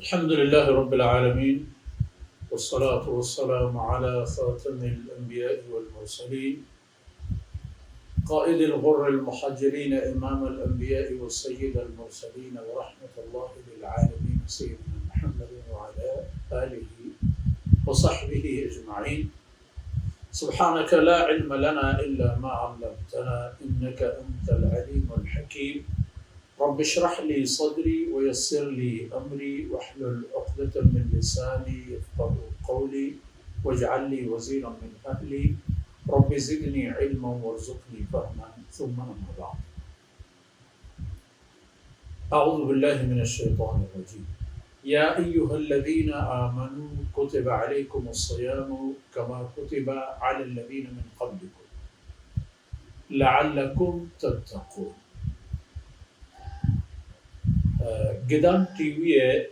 الحمد لله رب العالمين، والصلاة والسلام على خاتم الأنبياء والمرسلين، قائد الغر المحجلين، إمام الأنبياء وسيد المرسلين، ورحمة الله للعالمين، سيدنا محمد وعلى آله وصحبه أجمعين. سبحانك لا علم لنا إلا ما علمتنا إنك أنت العليم الحكيم. رب اشرح لي صدري ويسر لي أمري واحلل عقدة من لساني يفقهوا قولي واجعل لي وزيرا من أهلي رب زدني علما وارزقني فهما ثم أما بعد. أعوذ بالله من الشيطان الرجيم. يا أيها الذين آمنوا كتب عليكم الصيام كما كتب على الذين من قبلكم لعلكم تتقون. گدان ٹی وی ءِ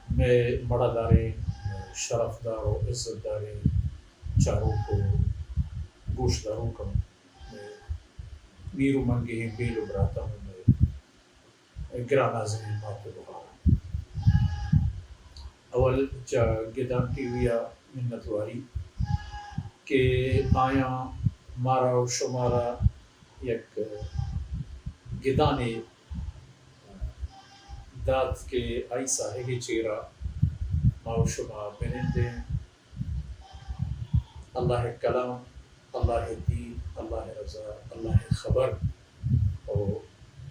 مئے مڑاداریں، شرفدار و عزتداریں چاروک و گوشداروکاں، مئے میر و منگہیں بیل و براتاں و مئے گرانازمیں مات و گہاراں۔ اول چہ گدان ٹی وی ءَ منتواری کہ آیاں مارا و شمارا یک گدانے دات کہ آئی ساہگ ءِ چیرا ما و شما بنندیں۔ اللہ ءِ کلام، اللہ ءِ دین، اللہ ءِ رضا، اللہ ءِ خبر و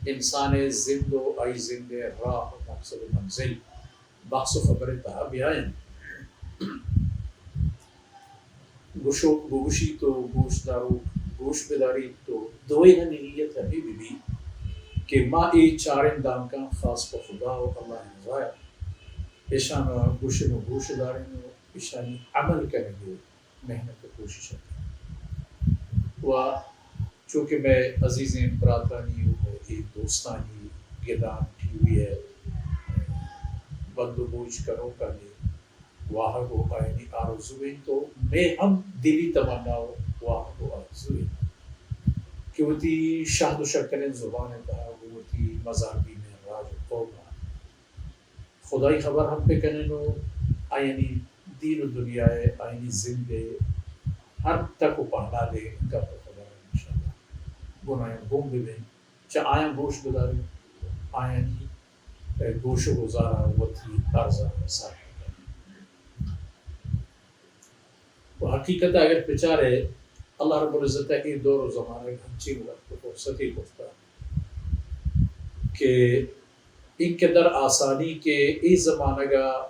انسان ءِ زند و آئی زند ءِ راہ و مقصد و منزل بحث و خبر ءِ تہا بیاینت۔ گوشوک بگوشیت و گوشداروک گوش بداریت و دوئینانی نیت ہمے ببیت کہ ما اے چاریں دانکاں خاص پہ خدا و اللہ ءِ رضا ءَ اشاں گوشن و گوش دارین و اشانی عمل کنگ ءِ محنت و کوشش ات۔ و چونکہ مئے عزیزیں براتانی و مئے اے دوستانی گدان ٹی وی ءِ بند و بوج کنوکانی واہگ و آیانی آرزو انت و مئے ہم دلی تمنا و واہگ و آرزو انت کہ وتی شہد و شکریں زبان ءِ تہا گوں وتی مزار بینیں راج و قوم ءَ خدائی خبر ہم بکنن و آیانی دین و دنیا ءِ، آیانی زند ءِ ہر تک و پہنال ءِ گپ و خبر انشاءاللہ گوں آیاں گون ببیں، چہ آیاں گوش بداریں، آیانی گوش و گزار ءَ وتی عرض ءَ سر بکنیں۔ و حقیقت ءَ اگر بچارئے، اللہ رب العزت ءَ اے دور و زمانگ ہنچیں وقت و فرصتے کرتہ کہ انقدر آسانی کہ اے زمانگ ءَ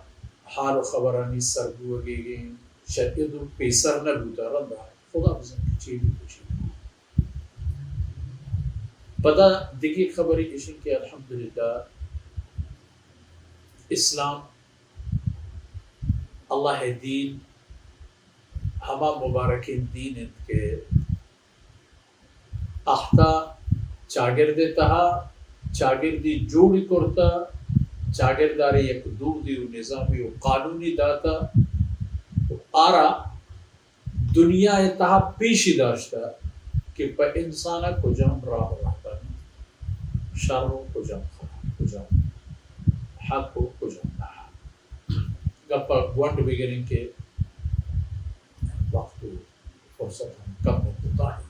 حال و خبرانی سر بوہگیگیں شہ اد و پیسر نہ بوتہ، رندا خدا بزانت کہ چے بیت و چے نہ بیت۔ پدا دگہ خبرے ایش انت کہ الحمدللہ اسلام، اللہ ءِ دین، ہما مبارکیں دین انت کہ اہتہ چاگرد ءِ تہا، چاگردے جوڑ کرتہ، چاگرد ءَ را یک دودے و نظامے و قانونے داتہ و آرا دنیا ءِ تہا پیشی داشتہ کہ پہ انسان ءَ کجام راہ و رہبند انت، شر و کجام خراب، کجام حق و کجام ناحق۔ گپ ءَ گونڈ بگریں کہ وقت و فرصت ہم کم و کوتاہ انت۔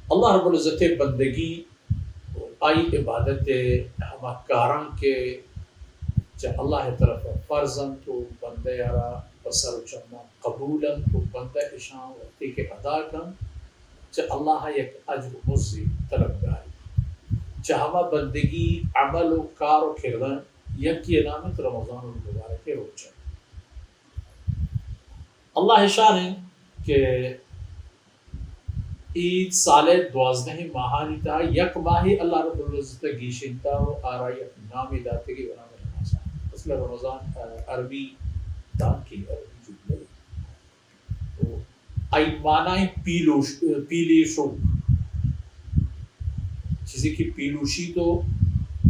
اللہ رب العزت ءِ بندگی و آئی عبادت ءِ ہما کاراں کہ چہ اللہ ءِ طرف ءَ فرض انت و بندہ ءَ را پہ سر و چماں قبول انت و بندہ اشاں وقتی کہ ادا کنت، چہ اللہ ءَ یک اجر و مزدے طلبگار انت۔ چہ ہما بندگی، عمل و کار و کرداں یکے ءِ نام انت رمضان المبارک ءِ روچگ۔ اللہ ءِ شان انت کہ اے سال ءِ دوازدہیں ماہانی تہا یک ماہے اللہ رب العزت ءَ گیشینتہ و آرا یک نامے داتگی بنام رمضان۔ اصل رمضان، آ، عربی دانکے، عربی جملہ۔ و آئی معنی پیلوش-، پیلیشوک، چیزے کہ پیلوشیت و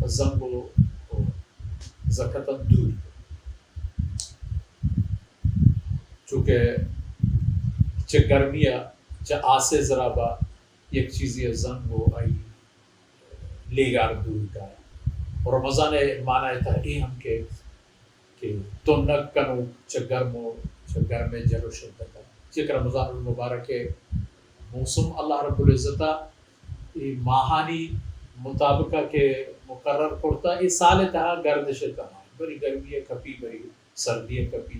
زنگ و، و زکتاں دور۔ چونکہ چہ گرمی ءَ، چہ آس ءِ زراب ءَ یک چیزے ءَ زنگ و آئی لیگار دور کائے۔ رمضان ءِ معنی ءِ تہا اے ہم کہ کہ تنک کنوک چہ گرم و چہ گرم ءِ جل و شدت ءَ۔ چہ کہ رمضان المبارک ءِ موسم اللہ رب العزت ءَ اے ماہانی مطابق ءَ کہ مقرر کرتا، اے سال ءِ تہا گردش ءِ تہا، بری گرمی ءَ کپی، بری سردی ءَ کپی،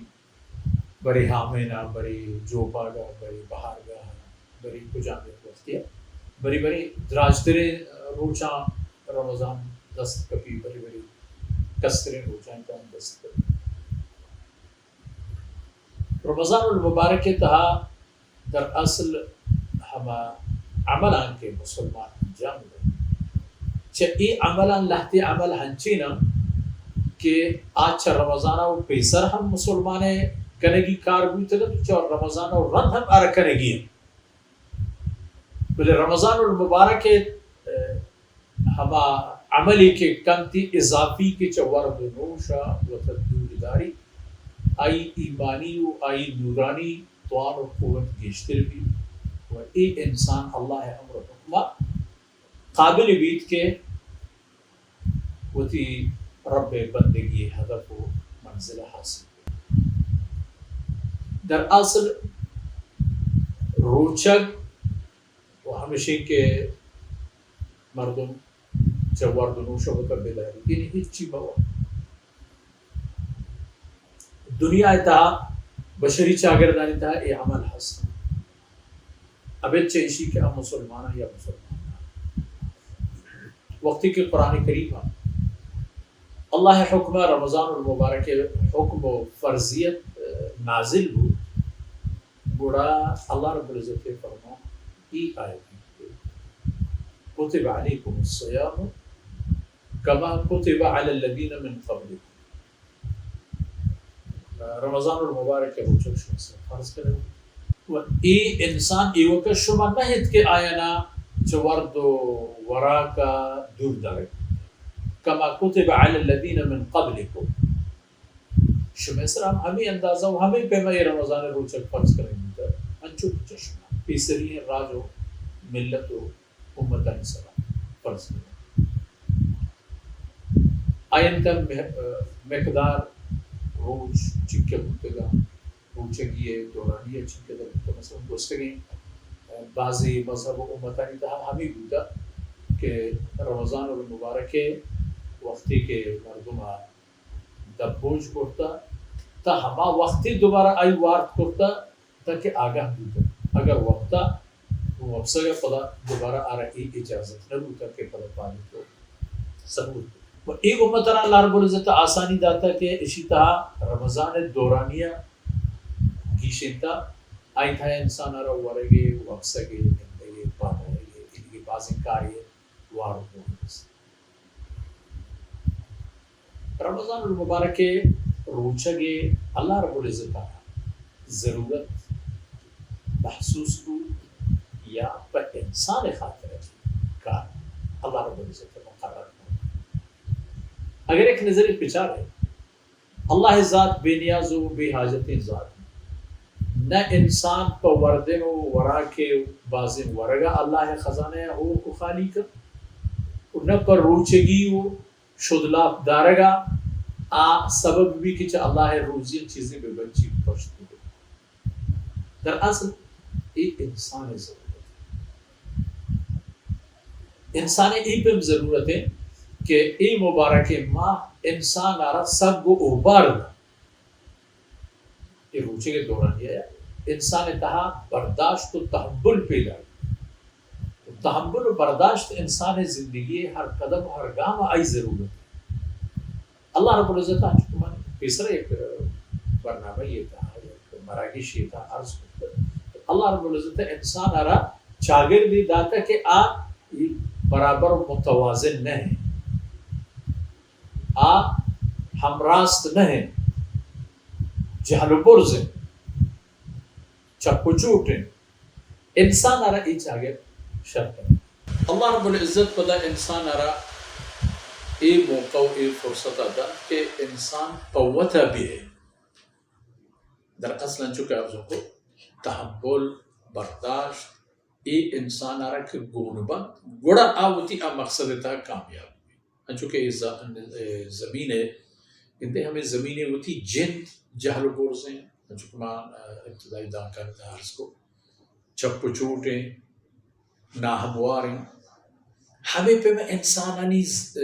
بری ہامین ءَ، بری جوپاگ ءَ، بری بہارگاہ ءَ، بری کجام یک وقتے ءَ، بری بری دراجتریں روچاں رمضان دست کپی، بری بری کستریں روچاں تاں دست کپی۔ رمضان المبارک ءِ تہا در اصل ہما عملاں کہ مسلمان انجام دنت، چہ اے عملاں لہتے عمل ہنچیناں کہ آ چہ رمضان ءَ و پیسر ہم مسلمان ءِ کنگی کار بوتگ انت و چہ رمضان ءَ رند ہم آرا کنگی انت۔ بلے رمضان المبارک ءِ، ءَ، ہما عملے کہ کنتی اضافی کہ چہ ورد و نوش ءَ وت ءَ دور داری، آئی ایمانی و آئی نورانی توان و قوت گیشتر بی و اے انسان اللہ ءِ امر و حکم ءَ قابل بیت کہ وتی رب ءِ بندگی ءِ ہدف و منزل ءَ حاصل بہ۔ در اصل روچگ و ہمشی کہ مردم چہ ورد و نوش ءَ وت ءَ بداری، یعنی ہچی بوا۔ دنیا ءِ تہا بشری چاگردانی تہا اے عمل ہست۔ ابید چہ ایشی کہ آ مسلمان یا مسلمان نہ۔ وقتی کہ قرآن کریم ءَ اللہ ءِ حکم ءَ رمضان المبارک ءِ حکم و فرضیت، ءَ، نازل بوت، گڑا اللہ رب العزت ءِ فرمان اے آیت انت کہ کتب علیکم الصیام کما کتب علی الذین من قبلکم۔ رمضان المبارک ءِ روچگ شما سر فرض کنگ و اے انسان ایوکا شما نہ ات کہ آیانا چہ ورد و وراکا دور دارگ۔ کما کتب علی الذین من قبلکم۔ شمئے سرا ہم ہمے اندازہ و ہمے پیما اے رمضان ءِ روچگ فرض کنگ بوتگ، انچو کہ چہ شما پیسری ئیں راج و ملت و امتانی سرا فرض کنگ۔ آیانی تہ مہ-، مقدار روچ چنکہ بوتگاں، روچگی ءِ دورانی ءَ چنکہ در بوتگ، مثلاً گوستگیں بعضی مذہب و امتانی تہا ہمے بوتگ کہ رمضان المبارک ءِ وقتی کہ مردم ءَ دپ بوج کرتا، تا ہما وقتی دوبارہ آئی وارت کرتا، تاکہ آگاہ بوتا۔ اگر وقتا وپسگ ءَ پدا دوبارہ آرا اے اجازت نہ بوتا کہ پدا پادی تو سحور کو۔ و اے امت را اللہ رب العزت آسانی داتا کہ اشی تہا رمضان ءِ دورانیہ گیشینتا، آئی تہا انسان را ورگے، وپسگے، نندگے، پادارگے، ایدگہ بازیں کارے وارت بوت۔ رمضان المبارک ءِ روچگ ءَ اللہ رب العزت ءَ ضرورت محسوس بوت یا پہ انسان ءِ خاطر ءَ کار اللہ رب العزت ءَ مقرر کت؟ اگر یک نظرے بچارے، اللہ ءِ ذات بے نیاز و بے حاجتیں ذات۔ نہ انسان پہ وردن و وراک ءُ بازیں ورگ ءَ اللہ ءِ خزانہ ءَ ہوک و خالی کنت و نہ پہ روچگی و شدلاپ دارگ ءَ آ سبب بی کہ چہ اللہ ءِ روزی ءَ چیزے بہ بچی پشت بہ۔ در اصل اے انسان ءِ ضرورت۔ انسان ءِ اے پیم ضرورت اِنت کہ اے مبارکیں ماہ انسان ءَ را سگ و اوپار دنت۔ اے روچگ ءِ دورانیہ ءَ انسان ءِ تہا برداشت و تحمل پیدا بیت۔ و تحمل و برداشت انسان ءِ زندگی ءِ ہر قدم و ہر گام ءَ آئی ضرورت اِنت۔ اللہ رب العزت ءَ، انچو کہ من پیسر یک برنامہ یے تہا، یک مراگشے تہا عرض کرت، اللہ رب العزت ءَ انسان ءَ را چاگردے داتہ کہ آ برابر متوازن نہ اِنت، آ ہمراست نہ اِنت، جہل و برز اِنت، چپ و چوٹ اِنت۔ انسان ءَ را اے چاگرد شر کنت۔ اللہ رب العزت پدا انسان ءَ را اے موقع و اے فرصت ءَ دنت کہ انسان پہ وت ءَ بہ۔ در اصل انچو کہ عرض کو، تحمل، برداشت، اے انسان ءَ را کہ گون بنت، گڑا آ وتی آ مقصد ءِ تہا کامیاب بیت۔ انچو کہ اے ز-، اے زمین ءَ گندے، ہمے زمین ءِ وتی جند جہل و برز ایں، انچو کہ ما ابتدائی دانکانی تہا عرض کو، چپ و چوٹ ایں، ناہموار ایں۔ ہمے پیم انسانانی ز-،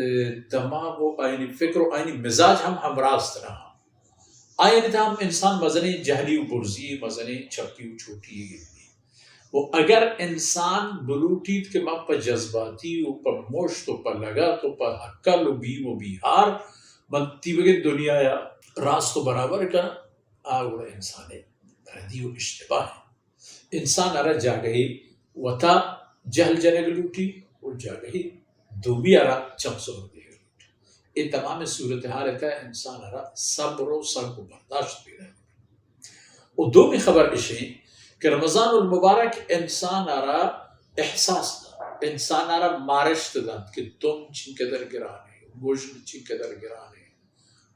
دماغ و آیانی فکر و آیانی مزاج ہم ہمراست نہ اَں۔ آیانی تہا ہم انسان مزنیں جہلی و برزی، مزنیں چپی و چوٹی گندی۔ و اگر انسان بلوٹیت کہ من پہ جذباتی و پہ مشت و پہ لگت و پہ ہکل و بیم و بیہار من تیوگیں دنیا ءَ راست و برابر کناں، آ گڑا انسان ءِ ردی و اشتباہ اِنت۔ انسان ءَ را جاگہے وتا جہل جنگ لوٹی و جاگہے دومی ءَ را چم سہر دیگ لوٹی۔ اے تمام صورتحال ءِ تہا انسان ءَ را صبر و سنگ و برداشت بیگ لوٹی۔ و دومی خبر اش ایں کہ رمضان المبارک انسان ءَ را احساس دنت، انسان ءَ را مارشت دنت کہ دم چنکدر گران ایں، گژن چنکدر گران ایں،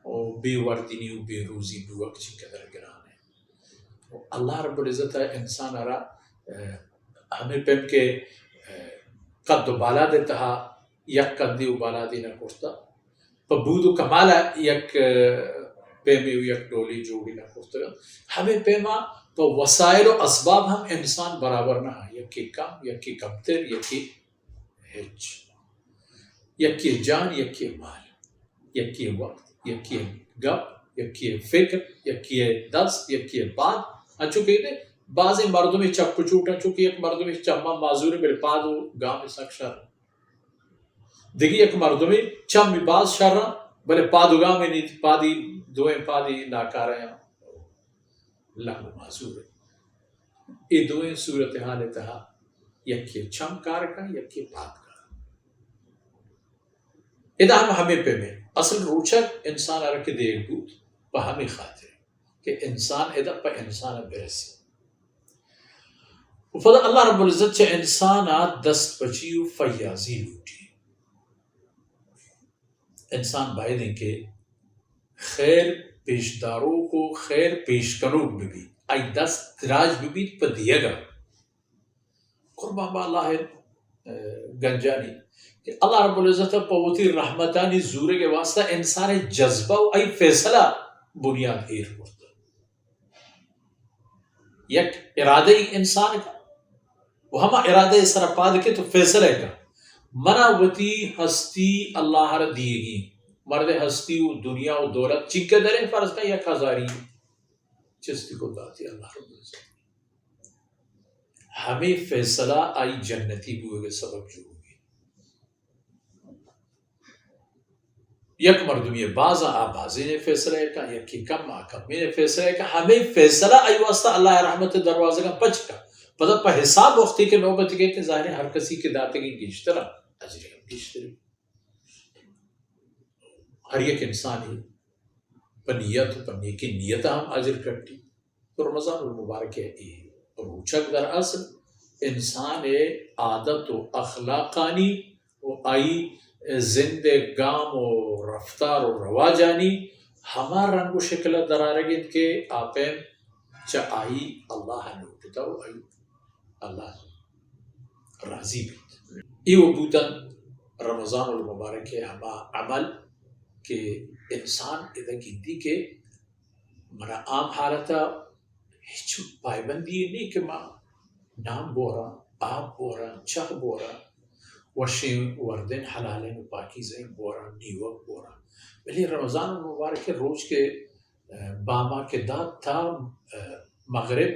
و بے وردینی و بے روزی بوگ چنکدر گران ایں۔ و اللہ رب العزت ءَ انسان ءَ را، اہ، ہمے پیم کہ، اہ، قد و بالاد ءِ تہا یک قدے و بالادے نہ کرتہ، پہ بود و کمال ءَ یک، اہ، پیمے و یک ڈولے جوڑی نہ کرتگ۔ ہمے پیما پہ وسائل و اسباب ہم انسان برابر نہ اَں، یکے کم، یکے کمتر، یکے ہچ۔ یکے جان، یکے مال، یکے وقت، یکے گپ، یکے فکر، یکے دست، یکے پاد۔ انچو کہ بازیں مردمے چپ و چوٹ، انچو کہ یک مردمے چماں معذور ایں، بلے پاد و گام سک شر۔ دگہ یک مردمے چم باز شر اَں، بلے پاد و گام نیت، پادی، دوئیں پادی ناکارہ اَں، لنگ و معذور ایں۔ اے دوئیں صورتحال ءِ تہا یکے چم کار کن، یکے پاد کار۔ ادا ہم ہمے پیمیں اصل روچگ انسان ءَ را کہ دیگ بوت، پہ ہمے خاطر کہ انسان ادا پہ انسان ءَ برسی۔ و پدا اللہ رب العزت چہ انسان ءَ دست پچی و فیاضی لوٹی۔ انسان باید ایں کہ خیر پیش داروک و خیر پیش کنوک بہ بیت، آئی دست دراج بہ بیت پہ دیگ ءَ۔ قربان با اللہ ءِ، اہ، گنجانی کہ اللہ رب العزت ءَ پہ وتی رحمتانی زورگ ءِ واسطہ انسان ءِ جذبہ و آئی فیصلہ بنیاد ایر کرتہ۔ یک ارادہ ای انسان کا، و ہما ارادہ ءِ سرا پاد کے تو فیصلہ کا، منا وتی ہستی اللہ ءَ را دیگی، مرد ہستی و دنیا و دولت چنکدر ایں، فرض کا یک ہزاری، چستی کو داتی اللہ رب العزت۔ ہمے فیصلہ آئی جنتی بوگ ءِ سبب جوڑ بیت۔ یک مردمے باز اَں، آ بازینے فیصلہ ءَ کن، یکے کم، آ کمینے فیصلہ ءَ کن۔ ہمے فیصلہ آئی واسطہ اللہ ءِ رحمت ءِ دروازگاں پچ کن۔ پدا پہ حساب وقتی کہ نوبت گیت، ظاہر ایں ہر کسی کہ داتگیں گیشتر اَں، اجر ہم گیشتر ایں۔ ہر یک انسانے پہ نیت و پہ نیکیں نیت ءَ ہم اجر کٹی۔ تو رمضان المبارک ءِ اے روچگ در اصل انسان ءِ عادت و اخلاقانی و آئی زند ءِ گام و رفتار و رواجانی ہما رنگ و شکل ءَ درآرگ اِنت کہ آ پیم چہ آئی اللہ لوٹتہ و آئی اللہ راضی بیت۔ اے و بوتن رمضان المبارک ءِ ہما عمل کہ انسان ادا گندی کہ منا عام حالت ءَ ہچ پائبندی نی کہ ما نان بوراں، آپ بوراں، چاہ بوراں، وشیں وردن حلالیں و پاکیزیں بوراں، نیوک بوراں۔ بلے رمضان المبارک ءِ روچ کہ، اہ، باما کہ دات تا، اہ، مغرب،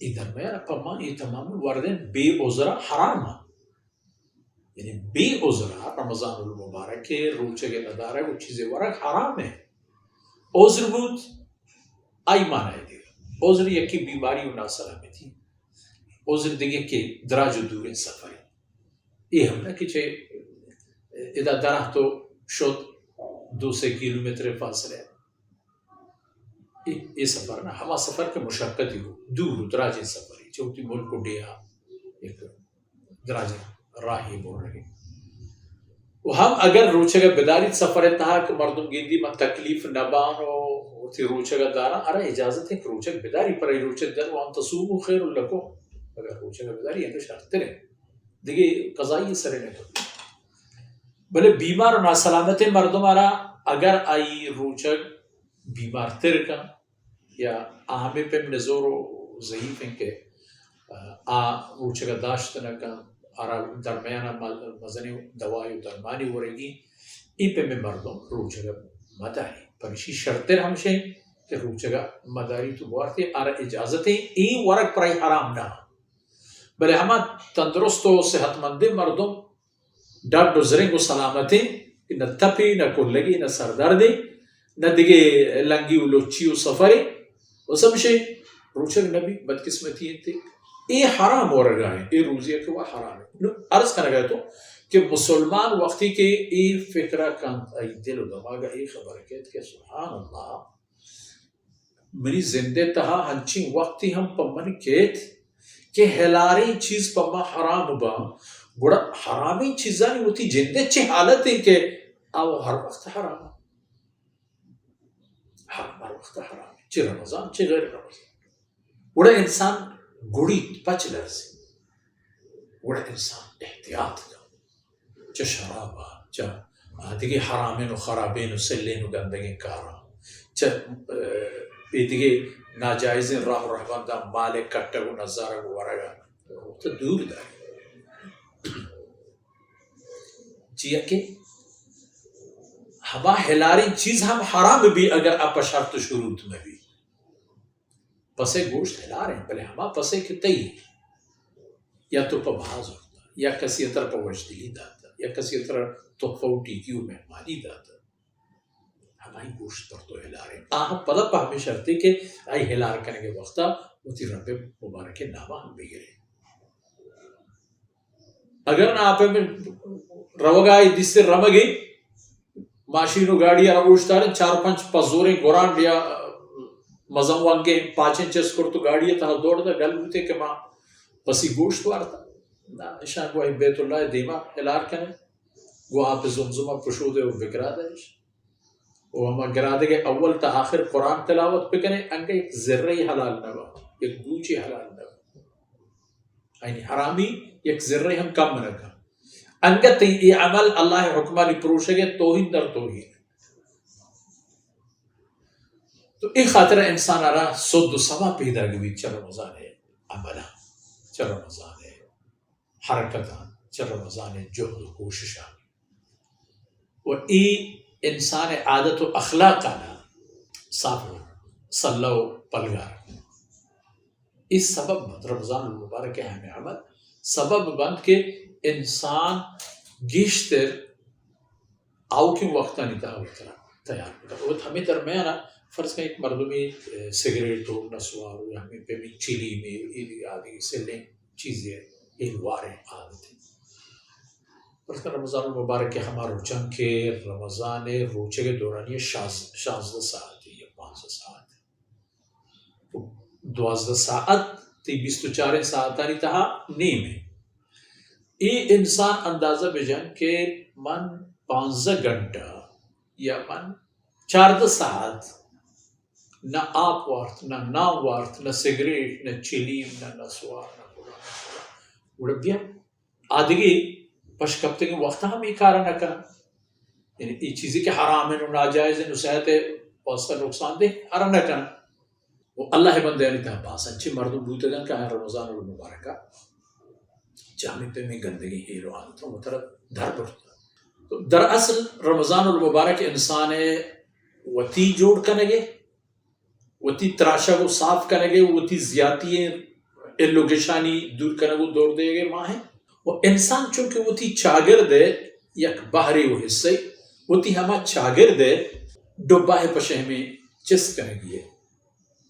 اے درمیان ءَ پہ ما اے تمام وردن بے عذر ءَ حرام اَں۔ یعنی بے عذر ءَ رمضان المبارک ءِ روچگ ءِ ندارگ و چیزے ورگ حرام ایں۔ عذر بوت، آئی معنی دگہ۔ عذر یکے بیماری و ناسلامتی، عذر دگہ کہ دراج و دوریں سفر۔ اے ہم نہ کہ چہ ادا درہ تو شت دو سئے کیلومتر فاصلہ۔ اے، اے سفر نہ، ہما سفر کہ مشقتی ہو، دور و دراجیں سفرے، چہ وتی ملک و ڈیہا یک دراجیں راہے برگے۔ و ہم اگر روچگ ءَ بداریت سفر ءِ تہا کہ مردم گندی من تکلیف نبان و وتی روچگ ءَ داراں، ارا اجازت ایں کہ روچگ بداری، پر اے روچگ در وان تصوموا خیر لکم، اگر روچگ ءَ بداری، انگہ شرتر ایں۔ دگہ قضائی سر نہ کپی۔ بلے بیمار و ناسلامتیں مردم ءَ را اگر آئی روچگ بیمارتر کن یا آ ہمے پیم نزور و ضعیف انت کہ آ روچگ ءَ داشت نہ کن، آ را درمیان ءَ مزنیں دوائی و درمانی ورگی، اے پیم مردم روچگ ءَ مداری۔ پمیشی شرتر ہمشیں کہ روچگ ءَ مداری تو بوارتی، آ را اجازت ایں، اے ورگ پرائی حرام نہ۔ بلے ہما تندرست و صحت مندیں مردم ڈڈ و زرنگ و سلامتیں کہ نہ تپے، نہ کلگے، نہ سردردے، نہ دگہ لنگی و لچی و سفرے، و سمشے روچگ نبی، بدقسمتی انت۔ اے حرام ورگا ہیں، اے روزی کہ وہ حرام ہے۔ نو عرض کنگا تو کہ مسلمان وقتی کہ اے فکرہ کنت، اے دل و دماغ اے خبر کیت کہ سبحان اللہ، منی زندے تہا ہنچیں وقتی ہم پہ من کیت کہ ہلاریں چیز پہ ما حرام باں، گڑا حرامیں چیزانی وتی جندے چے حالت ایں کہ آ ہر وقت حرام، ہر، ہر وقت حرام، چہ رمضان، چہ غیر رمضان۔ گڑا انسان گڑیت، پچ لرزی، گڑا انسان احتیاط کن۔ چہ شراب ءَ، چہ دگہ حرامیں و خرابیں و سلیں و گندگیں کاراں، چہ، اہ، اے دگہ ناجائزیں راہ و رہبنداں، مال ءِ کٹگ و نزارگ و ورگ ءَ تو دور دار۔ چیا کہ ہما ہلاریں چیز ہم حرام بی اگر آ پہ شرط و شروط مہ بی۔ پسے گوشت ہلار انت، بلے ہما پسے کہ تئی یا تو پہ باز وقت یا کسی ءَ ترا پہ وشدلی دات، یا کسی ءَ ترا تحفہ و ٹیکی و مہمانی دات، ہمائی گوشت پر تو ہلار انت۔ آ ہم پدا پہ ہمے شرطے کہ آئی ہلار کنگے وقتا وتی رب مبارک نامہ ہم بگرے۔ اگر نہ آپ روگا اے دیستے رمگے، ماشین و گاڑی ءَ را اوشتاریں، چار پنچ پہ زوریں گورانڈ یا مزن وانگیں پاچیں چست کرت و گاڑی ءِ تہا دور دات، گل بوتے کہ ما پسی گوشت وارتا۔ نا، اشاں گوں بیت اللہ ءِ دیما ہلار کنے، گوں آپ زمزم ءَ پشودے و بگرادے اش۔ و ہما گرادگ ءِ اول تا آخر قرآن تلاوت بکنے، انگہ یک ذرہ حلال نہ با، یک بوچی حلال نہ با۔ یعنی حرامی یک ذرہ ہم کم نہ کن۔ انگت اے عمل اللہ ءِ حکمانی پروشگ ءِ توہین در توہین۔ تو اے خاطر انسان ءَ را سد و سما پیداگ بیت چہ رمضان ءِ عمل ءَ، چہ رمضان ءِ حرکتاں، چہ رمضان ءِ جہد و کوششاں۔ و اے انسان ءِ عادت و اخلاقاں صاف و سلہ و پلگار۔ اے سبب بنت، رمضان المبارک ءِ ہمے عمل سبب بنت کہ انسان گیشتر آؤکیں وقتانی تہا وترا تیار بکن۔ و ہمے درمیان ءَ فرض کن یک مردمے، اے، سگریٹ و نسوار و یا ہمے پیمیں چلیم، اے، اے آدگہ سلیں چیزے، ہیلواریں عادتے۔ فرض کن رمضان المبارک ءِ ہما روچاں کہ رمضان ءِ روچگ ءِ دورانی شاز-، شانزدہ ساعت یا پانزدہ ساعت، دوازدہ ساعت تئی بیست و چاریں ساعتانی تہا نیم ایں۔ اے انسان اندازہ بجن کہ من پانزدہ گھنٹہ یا من چاردہ ساعت نہ آپ وارت، نہ نان وارت، نہ سگریٹ، نہ چلیم، نہ نسوار، نہ گڑا، نہ گڑا۔ گڑا بیا آدگہ پشکپتگیں وقت ہم اے کار نہ کن۔ یعنی اے چیزے کہ حرام ایں و ناجائز ایں و صحت ءِ واسطہ نقصان دہ، ہر نہ کن۔ و اللہ ءِ بندیانی تہا باز انچیں مردم بوتگاں کہ آیاں رمضان المبارک ءَ چہ ہمے پیمیں گندگیں ہیل و عادتاں وترا در برت۔ تو در اصل رمضان المبارک انسان ءِ وتی جوڑ کنگ ءِ، وتی تراشگ و صاف کنگ ءِ، وتی زیاتی ایں ہل و گشانی دور کنگ و دور دیگ ءِ ماہ ایں۔ و انسان چونکہ وتی چاگرد ءِ یک بہرے و حصے، وتی ہما چاگرد ءِ ڈبہ ءِ پشہ ہمے چست کنگی ءِ،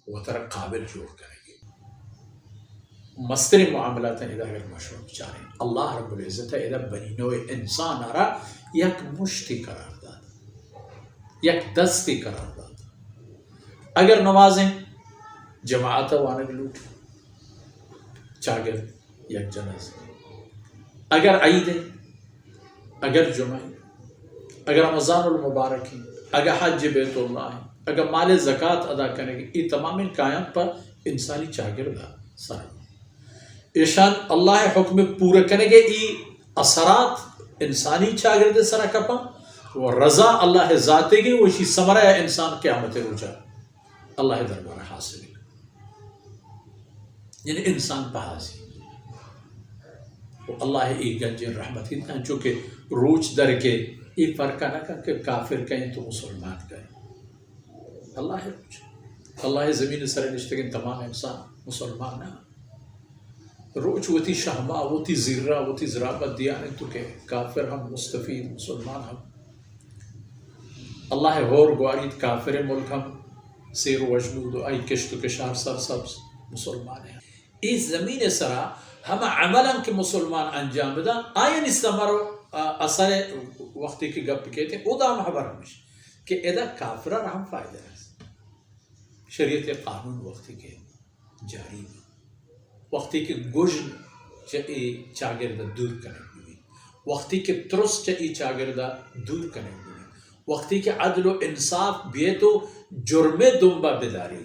وترا قابل جوڑ کنگی۔ مستریں معاملات ادا اگر ما شما بچاریں، اللہ رب العزت ادا بنی نوع انسان ءَ را یک مشتے قرار دات، یک دستے قرار دات۔ اگر نمازیں جماعت ءَ وانگ لوٹ، چاگرد یک جناز۔ اگر عید ایں، اگر جمعہ ایں، اگر رمضان المبارک ایں، اگر حج بیت اللہ ایں، اگر مال زکات ادا کنگ ایں، اے تمامیں کایاں پہ انسانی چاگرد ءَ سر۔ ایشان اللہ ءِ حکم پورا کنگ ءِ اے اثرات انسانی چاگرد سرا کپاں و رضا اللہ ذاتی گے و اشی ثمرہ انسان قیامت روچا اللہ دربارہ حاصل۔ یعنی انسان پہازی و اللہ ای گنجیں رحمت کی، چونکہ روچ در کے ای فرق نہ کن کہ کافر کہیں تو مسلمان کہیں۔ اللہ ء روچ، اللہ ء زمین ء سر ء نشتگیں تمام انسان مسلمان نہ۔ روچ وتی شہما، وتی زیرا، وتی زرابت دیان انت کہ کافر ہم مستفید، مسلمان ہم۔ اللہ ء ہور گواریت، کافر ملک ہم سیر و وژنود و آئی کشت و کشار سرسبز، مسلمان ء۔ اے زمین ء سرا ہما عملاں کہ مسلمان انجام بدن، آیانی ثمر و، آ، اثر ء وقتی کہ گپ کیت، او دام خبر ہمیش کہ ادا کافران ہم فائدہ است۔ شریعت قانون وقتی کہ جاری بی، وقتی کہ گژن چہ اے چاگرد دور کنگ بی، وقتی کہ ترس چہ اے چاگرد دور کنگ بی، وقتی کہ عدل و انصاف بیت و جرمے دنبا بداری،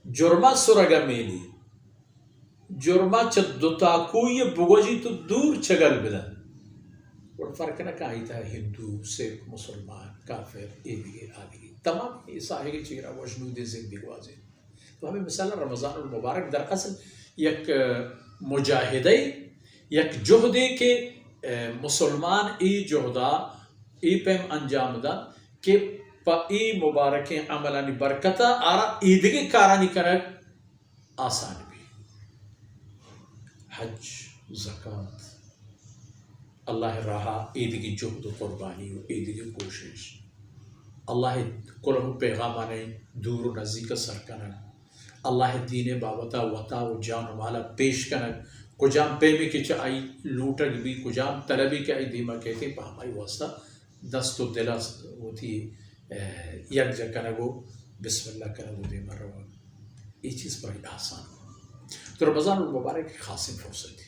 جرما سرگا میلی، جرما چہ دو تاکوئی بگوجی تو دور چگل بدن۔ گڑ فرق نہ کن آئی تہا ہندو، سکھ، مسلمان، کافر، اے دگہ، آ دگہ۔ تمام اے ساہگے چیرا وژنودیں زندگی گوازین۔ تو ہمیں مثال رمضان المبارک در اصل یک مجاہدے، یک جہدے کہ، اے، مسلمان اے جہدا اے پیم انجام دنت کہ پہ اے مبارکیں عملانی برکتا آرا ایدگہ کارانی کنگ آسان بی۔ حج، زکات، اللہ راہا ایدگہ جہد و قربانی و ایدگہ کوشش، اللہ کلہو پیغامانی دور و نزیک سر کنگ، اللہ دین بابتا وتا و جان و مالا پیش کنگ، کجام پیمے کہ چہ آئی لوٹگ بی، کجام طلبی کہ آئی دیما کیتے، پہ ہمائی واسطہ دست و دل ء وتی، اہ، یکجا کنگ و بسم اللہ کنگ و دیما روگ، اے چیز پرائی آسان۔ تو رمضان المبارک خاصیں فرصتے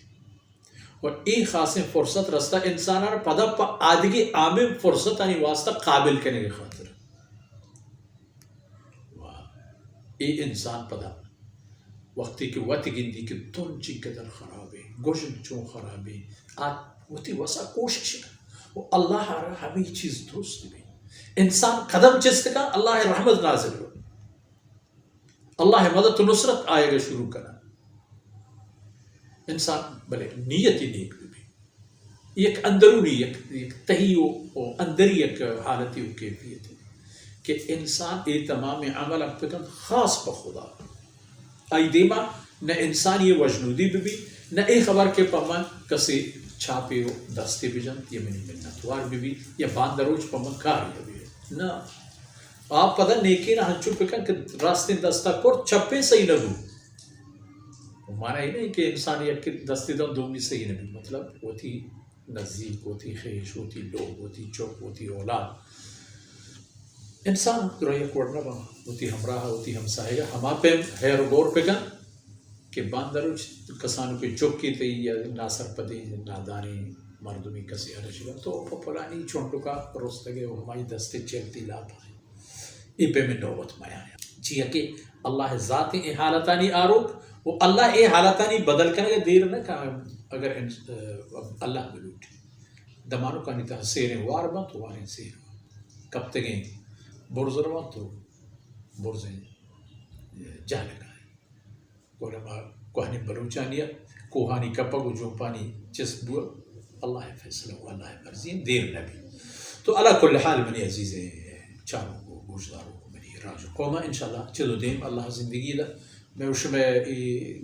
و اے خاصیں فرصت رستہ انساناں پدا پہ آدگی عامیں فرصتانی واسطہ قابل کنگ خاطر۔ و اے انسان پدا وقتی کہ وت گندی کہ دن چنکدر خرابیں، گژن چون خرابیں، آ وتی وسا کوشش کن و اللہ را ہمیں چیز درست بی۔ انسان قدم چست کن، اللہ رحمت نازل بی، اللہ مدد و نصرت آیگ شروع کن۔ انسان بلے نیتی نیک بی۔ یک اندرونی، یک، یک تہی و، و اندری یک حالتی و کیفیتے کہ انسان اے تمام عمل بکن خاص پہ خدا۔ آئی دیما نہ انسانی وژنودی ببی، نہ اے خبر کہ پہ من کسی چاپی و دستی بجنت یا منی منتوار ببی یا باندروچ پہ من کاری ببی۔ نہ، آپ پدا نیکینا ہنچو بکن کہ راستیں دستا کرت، چپیں سہی نہ بو۔ مانا اے نہیں کہ انسان یک دستی دن دومی سہی نہ بی، مطلب وتی نزیک، وتی خیش، وتی لوگ، وتی چک، وتی اولاد۔ انسان درا یک وڑ نہ باں، وتی ہمراہ، وتی ہمساہگا ہما پیم ہیر و گور بکن کہ باندروچ کسانوکیں چکے تئی یا ناسرپدیں نادانیں مردمی کسے ارشی تو پہ پلانی چنڈکا رستگے و ہمائی دستے چلتی لاپ اے پیمیں نوبت میاں۔ چیا کہ اللہ ذات اے حالتانی آروک و اللہ اے حالتانی بدل کنگ دیر نہ کن۔ اگر انس-، اللہ بلوٹ، دمانکانی تہا سیریں وار بنت، واریں سیر بنت۔ کپتگیں برز روان تو برزیں جہلگائیں۔ گڑا ما کوہنیں بلوچانی ء کوہانی کپگ و جمپانی چست بوگ، اللہ ء فیصلہ و اللہ ء مرضی انت، دیر نہ بیت۔ تو علی کل حال منی عزیزیں چاروک و گوشداروک و منی راج و قوم ء انشاءاللہ چد و دیم اللہ زندگی دنت۔ مئے و شمئے اے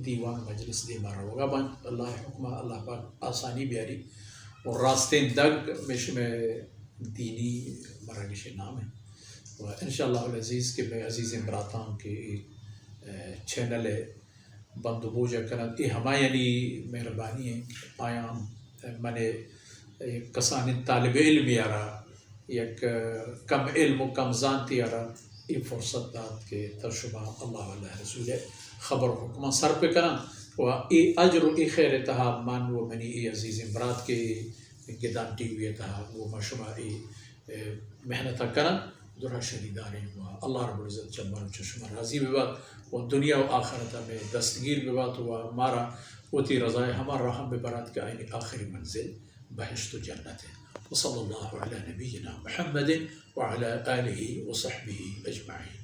دیوان مجلس دیما روگا بنت۔ اللہ ء حکم ء اللہ پاک آسانی بیاری و راستیں دگ مئے شمئے دینی مراگش نام انت۔ و انشاءاللہ العزیز کہ مئے عزیزیں براتاں کہ اے، اے، چینل ء بند و بوجا کننت، اے ہمایانی مہربانی انت۔ آیاں من ء یک کسانیں طالب علمے ء را، یک کم علم و کم زانتے ء را اے فرصت دات کہ تر شما اللہ و اللہ رسول ء خبر و حکماں سر بکناں و اے اجر و اے خیر ء تہا من و منی اے عزیزیں برات کہ گدان ٹی وی ء تہا گوں ما شما اے، اے، محنت ء کنن، درا شریداریں و اللہ رب العزت چہ من و چہ شما راضی ببات و دنیا و آخرت ء مئے دستگیر ببات و مارا وتی رضا ء ہما راہ ء ببرات کہ آیانی آخری منزل بہشت و جنت انت۔ وصلی اللہ علی نبینا محمد وعلی آلہ وصحبہ اجمعین۔